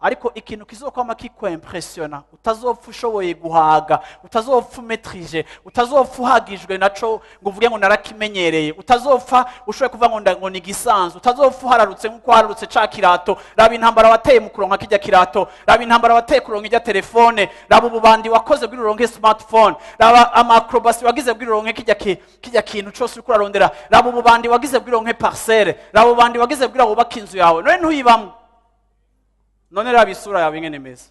Ariko ikintu kizokwama kikwimpressiona, utazopfa ushoboye guhaga, utazopfa umetrije, utazopfa uhagijwe naco ngo uvuge ngo narakimenyereye, utazopfa ushoboye kuvuga ngo ngo ni gisanzwe, utazopfa uhararutse nkuko uhararutse ca kirato. Raba intambara wateye mu kuronka kijya kirato, raba intambara wateye kuronka ijya telefone, raba ububandi wakoze kugira uronke smartphone, raba amakrobasi wagize kugira uronke kijya kintu cose uriko urarondera, raba ububandi wagize kugira uronke parcelle, raba ububandi wagize kugira wubake inzu yawe, none ntuyibamwo. None raba isura yawe ingene imeze.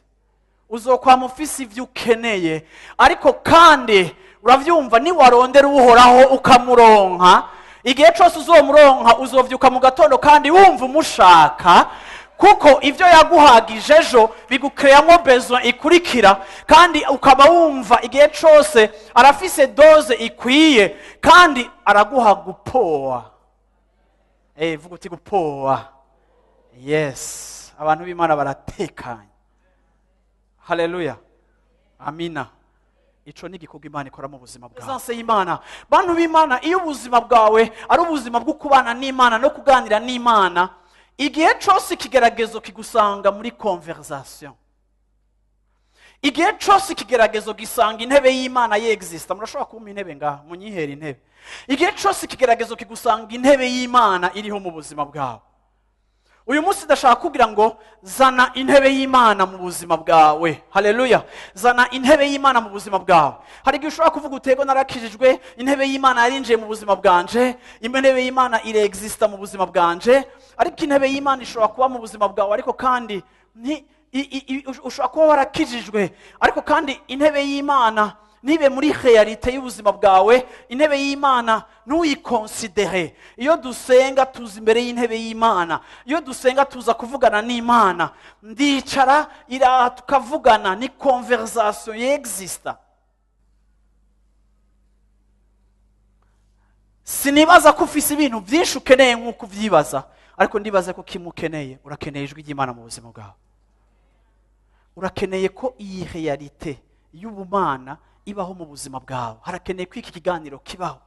Uzokwama ufise ivyo ukeneye, ariko kandi uravyumva, niwarondera Uhoraho ukamuronka, igihe cose uzomuronka uzovyuka mu gatondo kandi wumva umushaka, kuko ivyo yaguhagije ejo bigucreamwo besoin ikurikira, kandi ukaba wumva igihe cose arafise dose ikwiye, kandi araguha gupoa. Vuga uti gupoa. Yes. Abantu b'Imana baratekanye. Haleluya. Amina. Ico ni igikorwa Imana ikora mu buzima bwawe. Presence y'Imana. Bantu b'Imana, iyo ubuzima bwawe ari ubuzima bwo kubana n'Imana no kuganira n'Imana, igihe cose ikigeragezo kigusanga muri conversation. Igihe cose ikigeragezo gisanga intebe y'Imana yexista. Murashobora kumpa intebe ngaha, munyihere intebe. Igihe cose ikigeragezo kigusanga intebe y'Imana iriho mu buzima bwawe. Uyu munsi ndashaka kugira ngo zana intebe y'Imana mu buzima bwawe. Haleluya. Zana intebe y'Imana mu buzima bwawe. Hari igihe ushobora kuvuga utego narakijijwe, intebe y'Imana yarinjiye mu buzima bwanje, intebe y'Imana irexista mu buzima bwanje, ariko intebe y'Imana ishobora kuba mu buzima bwawe, ariko kandi ushobora kuba warakijijwe, ariko kandi intebe y'Imana nibe muri realite y'ubuzima bwawe, intebe y'Imana ntuyikonsidere. Iyo dusenga tuza imbere y'intebe y'Imana, iyo dusenga tuza kuvugana n'Imana, ndicara iraha tukavugana, ni conversation yexista. Sinibaza ko ufise ibintu byinshi ukeneye nk'uko uvyibaza, ariko ndibaza ko kimwe ukeneye, urakeneye ijwi ry'Imana mu buzima bwawe. Urakeneye ko iyi realite y'ubumana ibaho mu buzima bwawe. Harakeneye ko iki kiganiro kibaho.